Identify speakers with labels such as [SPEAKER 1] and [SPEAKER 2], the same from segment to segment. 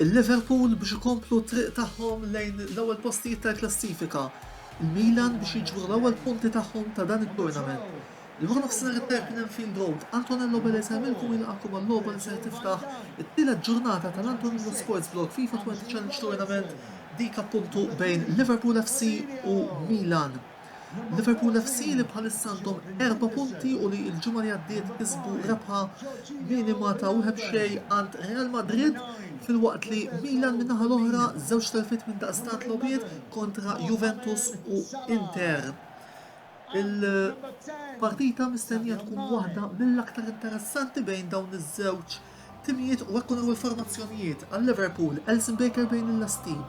[SPEAKER 1] Il-Liverpool biex ikomplu t-triq tagħhom lejn l-ewwel postijiet tal-klassifika. Il-Milan biex jiġbru l-ewwel punti tagħhom ta' dan it-tournament. Il-wara nofsinhar it-tajjeb minn Anfield Road, Antonello Bele jsellmilkom u jilqagħkom għal-logħba li ser tiftaħ it-tielet ġurnata tal-Antonello Sports Blog FIFA 20 Challenge Tournament dik appuntu bejn Liverpool FC u Milan. Liverpool FC li bħalissa għandhom erba' punti u li l-ġimgħa li għaddiet kisbu rebħa minima ta' wieħed b'xejn għand Real Madrid filwaqt li Milan min-naħa l-oħra żewġ telfiet minn daqstant logħbiet kontra Juventus u Inter. Il-partita mistennija tkun waħda mill-aktar interessanti bejn dawn iż-żewġ Timijiet u hekk naraw il-formazzjonijiet għal Liverpool, Alisson Becker bejn il-lasti,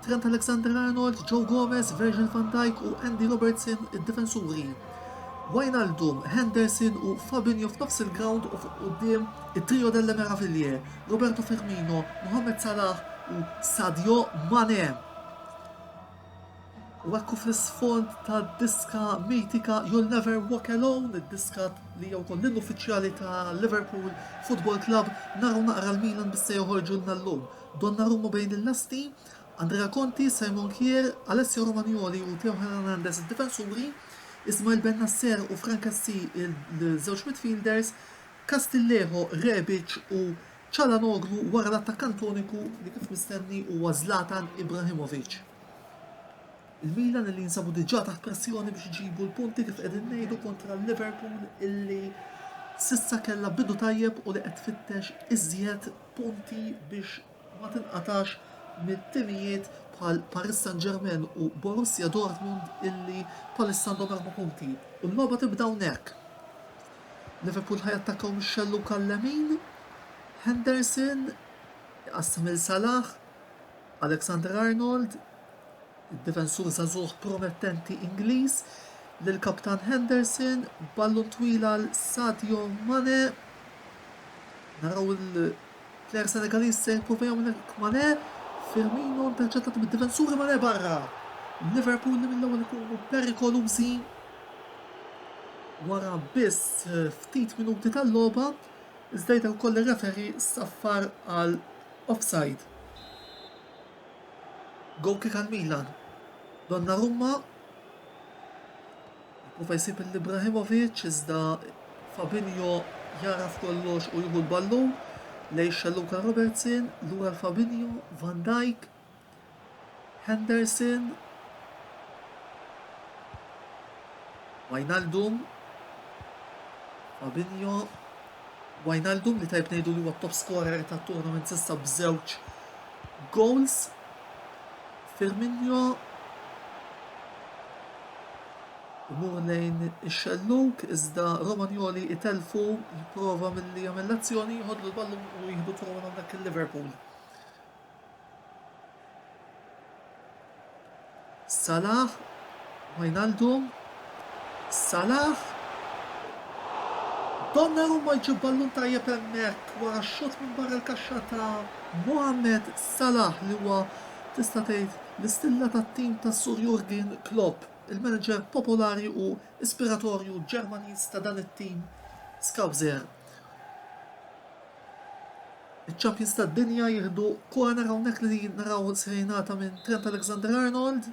[SPEAKER 1] Trent Alexander-Arnold, Joe Gomez, Virgil van Dijk u Andy Robertson id-difensuri. Wijnaldum, Henderson u Fabinho f'nofs il-grawnd u fuq quddiem it-trio delle meraviglie, Roberto Firmino, Mohamed Salah u Sadio Mane. U hekk hu fl-isfond tad-diska mitika You'll Never Walk Alone, id-diska li hija wkoll l-innu uffiċjali ta' Liverpool Football Club, naraw naqra l-Milan biss se joħorġulna llum. Donnarumma bejn il-lasti, Andrea Conti, Simon Kjaer, Alessio Romagnoli u Theo Hernandez id-difensuri, Ismail Bennacer u Frank Kessie il-żewġ midfielders, Castillejo, Rebic u Calhanoglu wara l-attakkant uniku li kif mistenni huwa Zlatan Ibrahimovic. Il-Milan illi jinsabu diġà taħt pressjoni biex iġibu l-punti kif qegħdin ngħidu kontra Liverpool illi s'issa kellha bidu tajjeb u li qed tfittex iżjed punti biex ma tinqatax mit-timijiet bħal Paris Saint-Germain u Borussia Dortmund illi bħalissa għandhom erba' punti. U l-logħba tibda hawnhekk. Liverpool ħa jattakkaw mix-xellug għal-lemin. Henderson iqassam lil Salah. Alexander-Arnold, id-difensur żagħżugħ promettenti Ingliż, lill-kaptan Henderson, ballun twil għal Sadio Mane. Naraw il-plejer Senegaliż se jipprova jagħmel hekk Mane, Firmino interċettat mid-difensuri Mane barra. Liverpool li mill-ewwel ikunu perikolużi wara biss ftit minuti tal-logħba, iżda jidher ukoll ir-referee saffar għal Offside. Goal kick għal Milan. Donnarumma jipprova jsib lil Ibrahimovic iżda Fabinho jaraf kollox u jieħu l-ballun lejn xellug għal Robertson, lura l Fabinho, Van Dijk, Henderson, Wijnaldum, Fabinho, Wijnaldum li tajb ngħidu li huwa top scorer tat-tournament s'issa b'żewġ goals. Firmino imur lejn ix-xellug iżda Romagnoli itelfu jipprova milli jagħmel l-azzjoni jħodlu l-ballun u jieħdu throw hawnhekk il-Liverpool. Salah, Wijnaldum, Salah, Donnarumma jġib ballun tajjeb hemmhekk wara x-xutt minn barra l-kaxxa ta' Mohamed Salah li huwa tista' tgħid l-istilla tat-tim ta' Sur Jurgen Klopp, il-manager popolari u ispiratorju Ġermaniż ta' dan it-tim Scouser. Iċ-champions tad-dinja jieħdu corner hawnhekk li naraw se jingħata minn Trent Alexander-Arnold.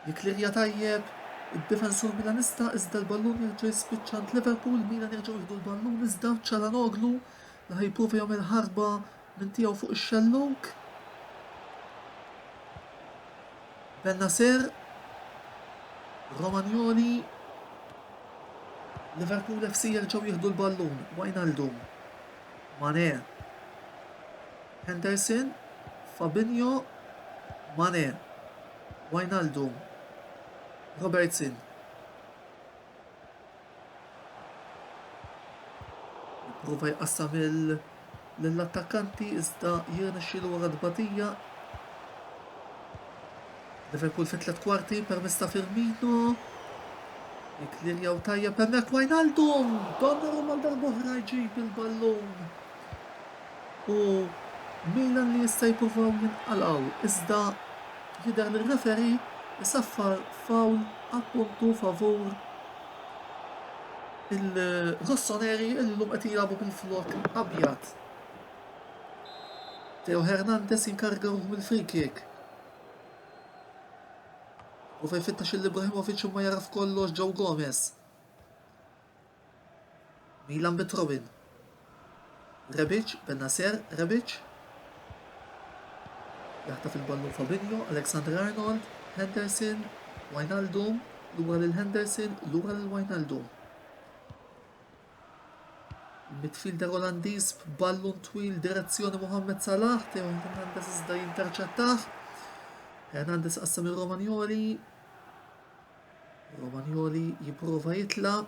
[SPEAKER 1] Jiklirja tajjeb id-difensur Milanista iżda l-ballun jerġa' jispiċċa għand Liverpool, Milan jerġgħu jieħdu l-ballun iżda Calhanoglu li ħa jipprova jagħmel ħarba minn tiegħu fuq ix-xellug. Bennacer, Romagnoli, Liverpool FC jerġgħu jieħdu l-ballun, Wijnaldum, Mane, Henderson, Fabinho, Mane, Wijnaldum, Robertson. Jipprova jqassam lill-attakkanti iżda jirnexxielu wara tbatija. Liverpool fi tlet kwarti permezz ta' Firmino. Jiklirjaw tajjeb hemmhekk Wijnaldum! Donnarumma għal darb'oħra jġib il-ballun. U Milan li issa jippruvaw jinqalgħu iżda jidher li r-referee isaffar foul appuntu favur. Il-Rossoneri illum qed jilagħbu bil-flok abjad. Theo Hernandez jinkarga ruħu mill-free kick. U fejn fittax il-Ibrahimovic imma jaraf kollox Joe Gomez. Milan bit-throw-in. Rebic, Bennacer, Rebic. Jaħtaf il-ballun Fabinho, Alexander Arnold, Henderson, Wijnaldum, lura lil Henderson, lura lil Wijnaldum. Il-midfielder Olandiż b'ballun twil direzzjoni Mohamed Salah, Theo Hernandez iżda jinterċettah. Hernandez qassam il-Romagnoli, Romagnoli jipprova jitla'.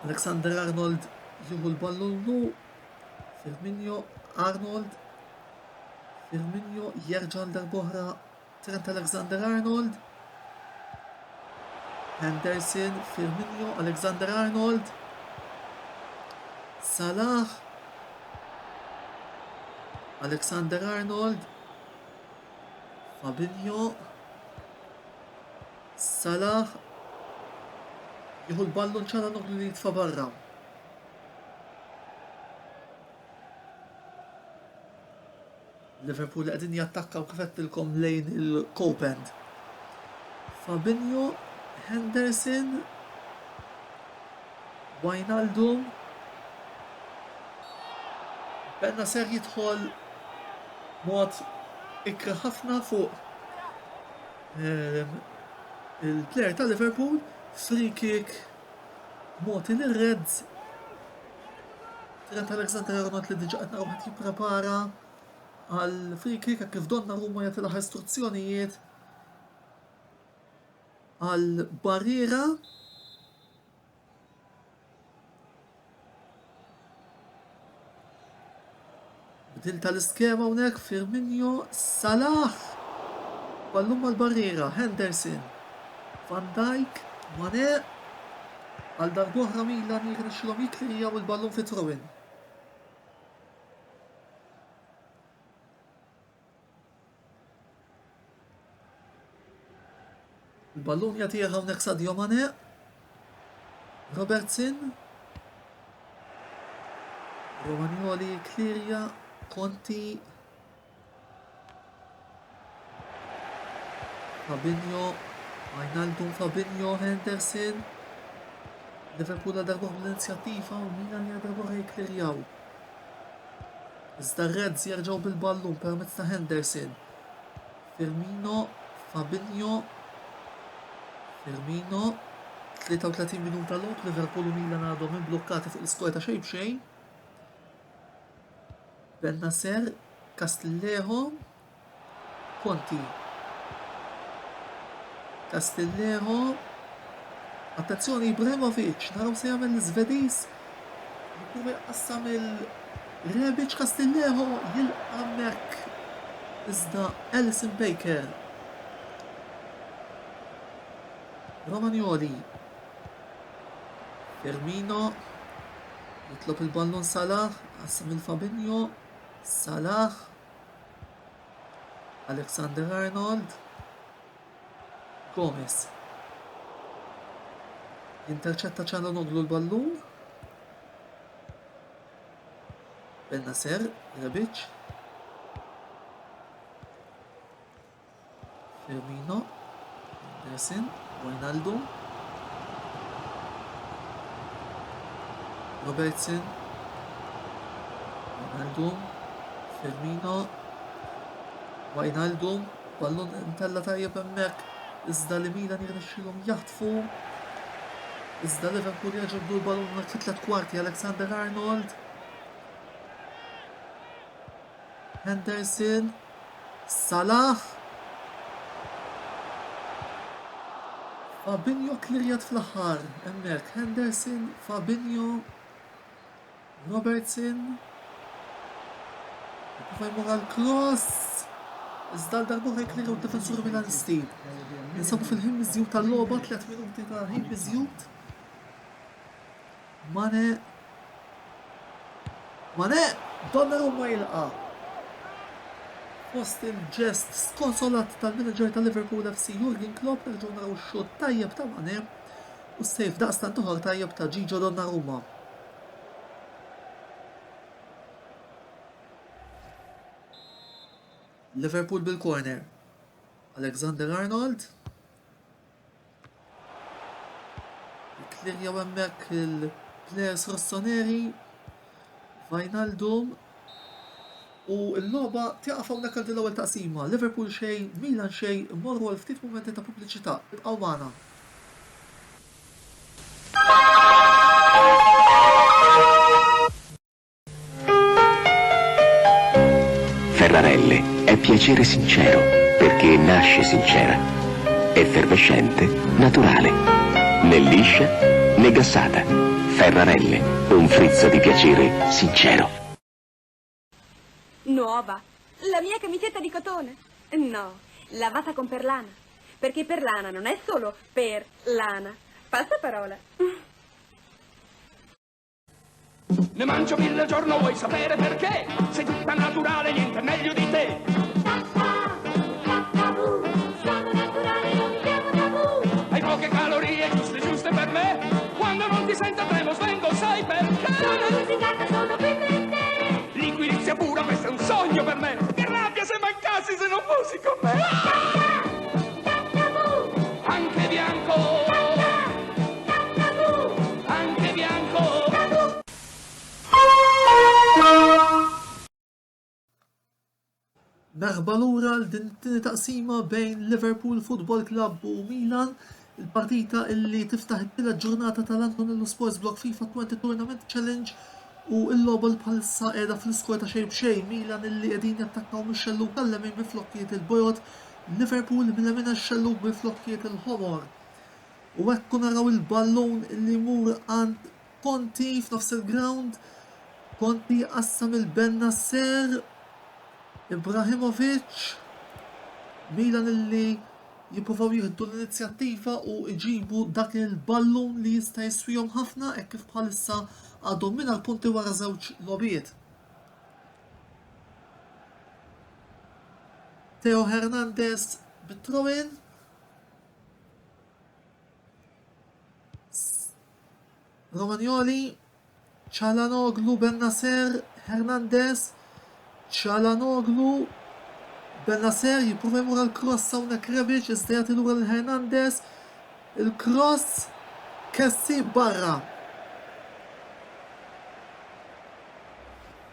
[SPEAKER 1] Alexander Arnold jieħu l-ballun lu. Firmino, Arnold. Firmino jerġa' għal darb'oħra Trent Alexander Arnold. Henderson, Firmino, Alexander Arnold. Salah. Alexander Arnold. Fabinho, Salah jieħu l-ballun Calhanoglu li jitfa' barra. Liverpool qegħdin jattakkaw kif għedtilkom lejn il-Cope End. Fabinho, Henderson, Wijnaldum, Bennacer jidħol mod ikrah ħafna fuq ehm, il-player ta' Liverpool, free kick mogħti lir-Reds. Trent Alexander-Arnold li diġà qed naraw qed jipprepara għal free kick kif Donnarumma jagħti l-aħħar istruzzjonijiet għal barriera. Bdil tal-iskema hawnhekk Firmino Salah. Ballun mal-barriera Henderson. Van Dijk, Mane. Għal darb'oħra Milan jirnexxilhom jikklirjaw il-ballun fi throw-in. Il-ballun jagħtih hawnhekk Sadio Mane. Robertson. Romagnoli klirja Conti. Fabinho, Wijnaldum, Fabinho, Henderson. Liverpool għal darba l-inizjattiva u Milan li għal darba jklirjaw. Iżda r-Reds jerġgħu bil-ballun permezz ta' Henderson. Firmino, Fabinho, Firmino, 33 minuta logħob, Liverpool u Milan għadhom imblukkati fuq l-iskor ta' xejn b'xejn. Bennacer, Castillejo, Conti. Castillejo. Attenzjoni Ibrahimovic, naraw se jagħmel l-Iżvediż. Jipprova jqassam il-Rebic Castillejo jilqa' hemmhekk iżda Alisson Baker. Romagnoli. Firmino jitlob il-ballun Salah, qassam il-Fabinho, Salah Alexander Arnold, Gomez. Jinterċetta Calhanoglu l-ballun. Bennacer, Rebic. Firmino, Henderson, Wijnaldum. Robertson, Wijnaldum, Firmino, Wijnaldum, ballun imtella tajjeb hemmhekk, iżda li Milan jirnexxilhom jaħtfu. Iżda Liverpool jerġgħu jibdu l-ballun fi tliet kwarti Alexander Arnold. Henderson, Salah. Fabinho klirjat fl-aħħar hemmhekk. Henderson, Fabinho, Robertson. Jipprova jmur għall-cross. Iżda għal darb'oħra jklirjaw d-difensuri Milanisti. Ninsabu fil-ħin miżjud tal-logħba, 3 minuti ta' ħin miżjud. Mane Mane Donnarumma jilqa' fost il-ġest skonsolat tal-manager ta' Liverpool FC Jurgen Klopp nerġgħu naraw x-xutt tajjeb ta' Mane. u save daqstant ieħor tajjeb ta' Gigio Donnarumma. Liverpool bil-corner. Alexander Arnold. Klirjaw hemmhekk il-players Rossoneri. Wijnaldum. U l-logħba tieqaf hawnhekk għal din l-ewwel taqsima. Liverpool xejn, Milan xejn, immorru għal ftit mumenti ta' pubbliċità. Ibqgħu magħna.
[SPEAKER 2] Ferrarelle è piacere sincero perché nasce sincera. Effervescente, naturale. Né liscia né gassata. Ferrarelle, un frizzo di piacere sincero.
[SPEAKER 3] Nuova. La mia camicetta di cotone. No, lavata con perlana. Perché perlana non è solo per lana. Passa parola.
[SPEAKER 4] Ne mangio mille al giorno, vuoi sapere perché? Sei tutta naturale, niente meglio di te.
[SPEAKER 5] Sono naturale, non siamo tabù.
[SPEAKER 4] Hai poche calorie, giuste giuste per me. Quando non ti sento tremo, svengo, sai perché?
[SPEAKER 5] Sono musicata, sono qui per te.
[SPEAKER 4] Liquirizia pura, questo è un sogno per me. Che rabbia se mancassi se non fossi con me. Anche bianco. Anche bianco.
[SPEAKER 1] Merħba lura għal din it-tieni taqsima bejn Liverpool Football Club u Milan, il-partita illi tiftaħ it-tielet ġurnata tal-Antonello Sports Block FIFA 20 Tournament Challenge u l-logħba li bħalissa qiegħda fl-iskor ta' xejn b'xejn Milan illi qegħdin jattakkaw mix-xellug għal-lemin bi flokkijiet il-bojod, Liverpool mil-lemin għax-xellug bi flokkijiet il-ħomor. U hekk naraw il-ballun illi jmur għand Conti f'nofs il-ground, Conti jqassam il Bennacer, Ibrahimovic, Milan illi jippruvaw jieħdu l-inizjattiva u jġibu dak il-ballun li jista' jiswihom ħafna hekk kif bħalissa għadhom mingħajr punti wara żewġ logħbiet. Theo Hernandez bit-throw-in. Romagnoli, Calhanoglu, Bennacer, Hernandez, Calhanoglu, Bennacer jipprova jmur għal cross hawnhekk Rebic iżda jagħti lura lil Hernandez. Il-cross Kessi barra.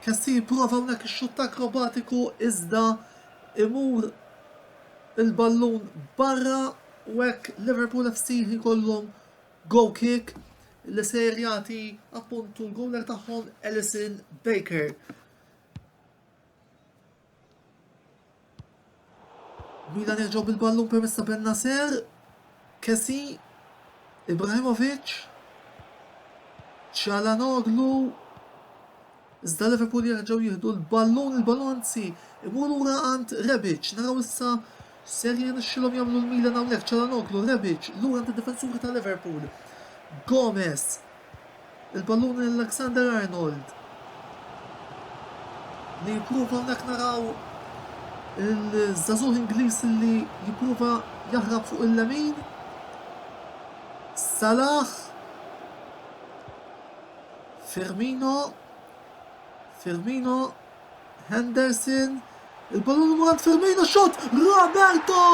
[SPEAKER 1] Kessi jipprova hawnhekk ix-xutt akrobatiku iżda imur il-ballun barra u hekk Liverpool FC jkollhom goal kick li sejjer jagħti appuntu l-goaler tagħhom Alisson Baker. Milan jerġgħu bil-ballun permezz ta' Bennacer, Kessie, Ibrahimovic, Calhanoglu, Iżda Liverpool jerġgħu jieħdu l-ballun, il-ballun anzi imur lura għand Rebic. Naraw issa ser jirnexxilhom jagħmlu l-Milan hawnhekk Calhanoglu, Rebic, lura għand id-difensuri ta' Liverpool. Gomez. Il-ballun lil Alexander Arnold. Li jipprova hawnhekk naraw il-żagħżugħ Ingliż li jipprova jaħrab fuq il-lemin. Salah Firmino, Firmino, Henderson, il-ballun imur għand Firmino, shot, Roberto!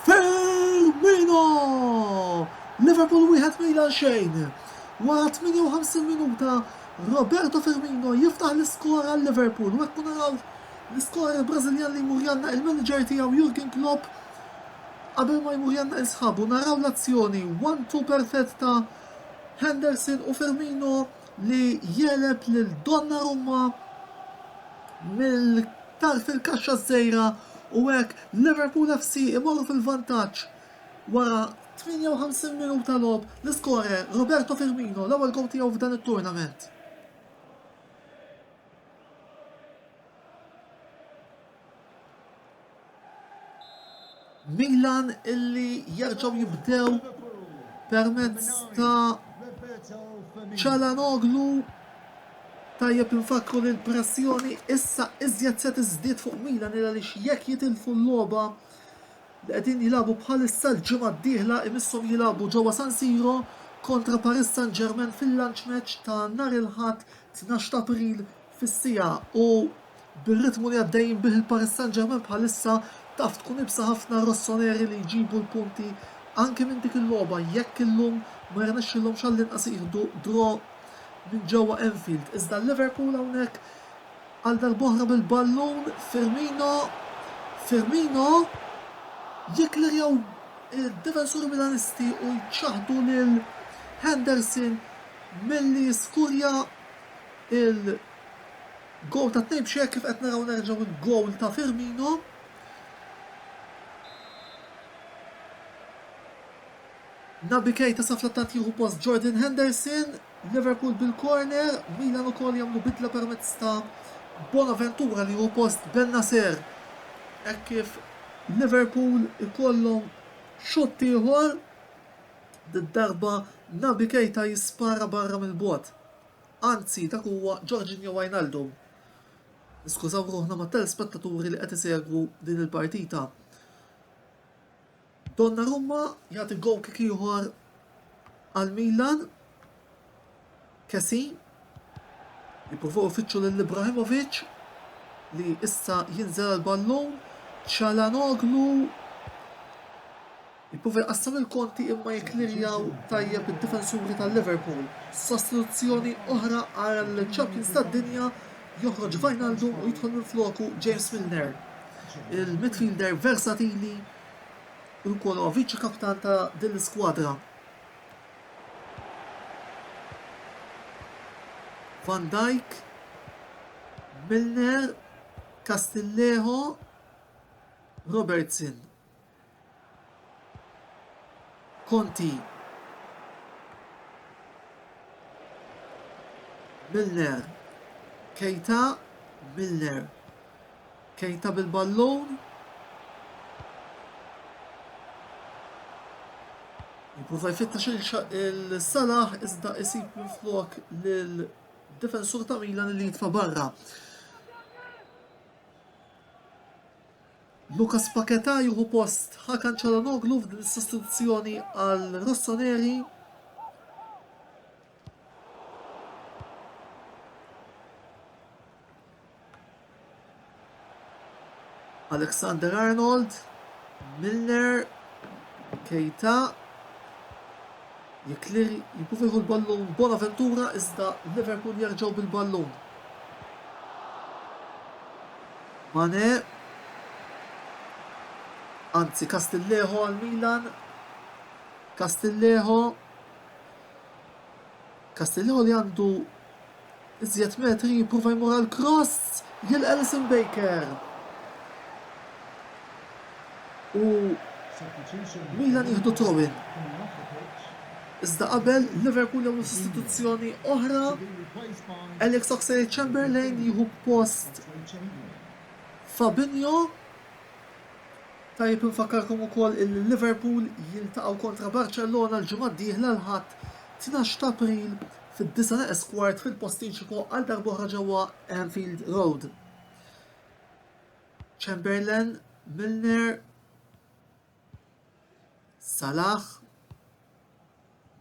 [SPEAKER 1] Firmino! Liverpool wieħed Milan xejn. Wara 58 minuta, Roberto Firmino jiftaħ l-iskor għal Liverpool u hekk naraw l-iskor il-Brażiljan li jmur jgħannaq il-manager tiegħu Jurgen Klopp Qabel ma jmur jgħannaq 'il sħabu naraw l-azzjoni one-two perfett ta' Henderson u Firmino li jegħleb lil Donnarumma mill-tarf il-kaxxa ż-żgħira u hekk Liverpool FC imorru fil-vantaġġ wara 58 minuta logħob l-iskorer Roberto Firmino l-ewwel gowl tiegħu f'dan it-tournament. Milan illi jerġgħu jibdew permezz ta' Calhanoglu tajjeb infakkru li l-pressjoni issa iżjed se tiżdied fuq Milan il għaliex jekk jitilfu l-logħba. li qegħdin jilagħbu bħalissa l-ġimgħa d-dieħla imisshom jilagħbu ġewwa San Siro kontra Paris Saint-Germain fil-lunch match ta' nhar il-Ħadd 12 ta' April fis-siegħa u bir-ritmu li għaddejjin bih il-Paris Saint-Germain bħalissa taf tkun iebsa ħafna r-Rossoneri li jġibu l-punti anki minn dik il-logħba jekk illum ma jirnexxilhomx għall-inqas jieħdu draw minn ġewwa Anfield. Iżda Liverpool hawnhekk għal darb'oħra bil-ballun Firmino Firmino jikklirjaw id-difensuri Milanisti u jċaħħdu lil Henderson milli jiskurja il-gowl ta' 2 b'xejn kif qed naraw nerġgħu il-gowl ta' Firmino. Naby Keita sa fl-attakk jieħu post Jordan Henderson, Liverpool bil-corner, Milan ukoll jagħmlu bidla permezz ta' Bonaventura li jieħu post Bennacer. Hekk kif Liverpool ikollhom xutt ieħor, did-darba Naby Keita jispara barra mill-bogħod. Anzi, dak huwa Georginio Wijnaldum. Niskużaw ruħna mat-telespettaturi li qed isegwu din il-partita. Donnarumma jagħti goal kick ieħor għal Milan. Kessie jippruvaw ifittxu lil Ibrahimovic li issa jinżel għal ballun. Calhanoglu jipprova jqassam il-konti imma jikklirjaw tajjeb id-difensuri tal-Liverpool. Sostituzzjoni oħra għal Champions tad-dinja joħroġ Wijnaldum u jidħol minfloku James Milner. Il-midfielder versatili u wkoll huwa viċi kaptan ta' din l-iskwadra. Van Dijk, Milner, Castillejo, Robertson. Conti. Milner. Keita, Milner. Keita bil-ballun. Jipprova jfittex il-Salah iżda isib minflok lil difensur ta' Milan li jitfa' barra. Lucas Paquetá jieħu post Hakan Calhanoglu f'din is-sostituzzjoni għal Rossoneri. Alexander Arnold, Milner, Keita, jiklir jipprova jieħu l-ballun Bonaventura iżda Liverpool jerġgħu bil-ballun. Mane, anzi Castillejo għal Milan, Castillejo, Castillejo li għandu Iżjed metri jipprova jmur għal cross jilqa' Alisson Baker. U Milan jieħdu throw-in. Iżda qabel Liverpool jagħmlu sostituzzjoni oħra Alex Oxlade-Chamberlain jieħu post Fabinho. Tajjeb infakkarkom ukoll illi Liverpool jiltaqgħu kontra Barcellona l-ġimgħa d-dieħla l-Ħadd 12 ta' April fid-disgħa neqes kwart fil-Postiċipo għal darb'oħra ġewwa Anfield Road. Chamberlain, Milner, Salah,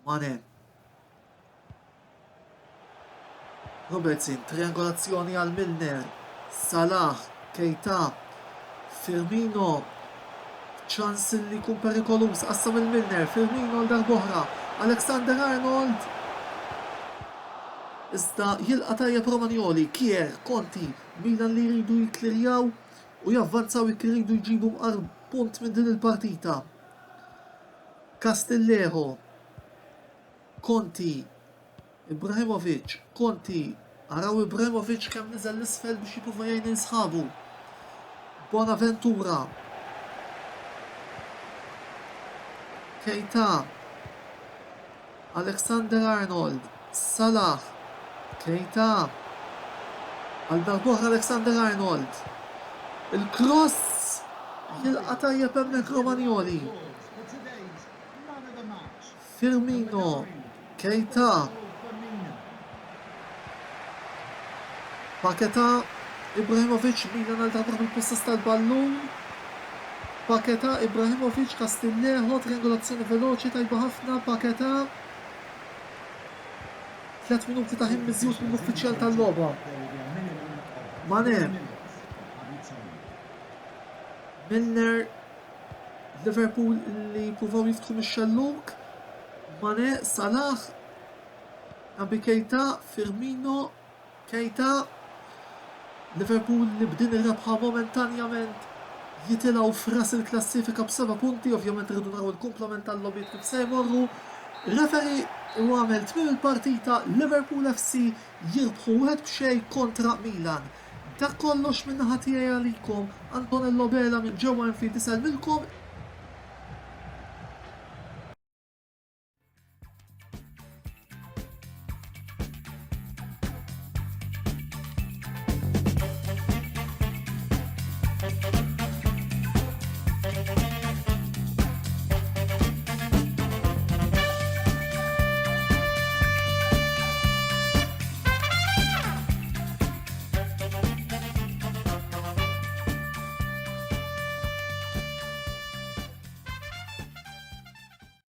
[SPEAKER 1] Mane. Robertson, triangolazzjoni għal Milner, Salah, Keita, Firmino, ċans li jkun perikoluż, qassam il Milner, Firmino għal darb'oħra, Alexander Arnold, iżda jilqa' tajjeb Romagnoli, Kjaer, Conti, Milan li jridu jikklirjaw u javvanzaw jekk iridu jġibu mqar punt minn din il-partita. Castillejo, Conti, Ibrahimovic, Conti, araw Ibrahimovic kemm niżel 'l isfel biex jipprova jgħin lil sħabu. Bonaventura. Keita. Alexander Arnold, Salah, Keita. Għal darb'oħra Alexander Arnold. Il-cross jilqa' tajjeb hemmhekk Romagnoli. Firmino, Keita, Paquetá, Ibrahimovic, Milan għal darba bil-pussess tal-ballun. Paquetá, Ibrahimovic, Castillejo, triangolazzjoni veloċi tajba ħafna, Paquetá. 3 minuti ta' ħin miżjud mill-uffiċjal tal-logħba. Mane. Milner, Liverpool li jippruvaw jiftħu mix-xellug. Mane, Salah, Naby Keita, Firmino, Keita, Liverpool li b'din ir-rebħa momentanjament jitilgħu f'ras il-klassifika b'seba' punti, ovvjament irridu naraw il-kumplament tal-logħbiet kif se jmorru. Referee u għamel tmiem il-partita Liverpool FC jirbħu wieħed b'xejn kontra Milan. Dak kollox min-naħa tiegħi għalikom, Antonello Bela minn ġewwa Anfield isellmilkom.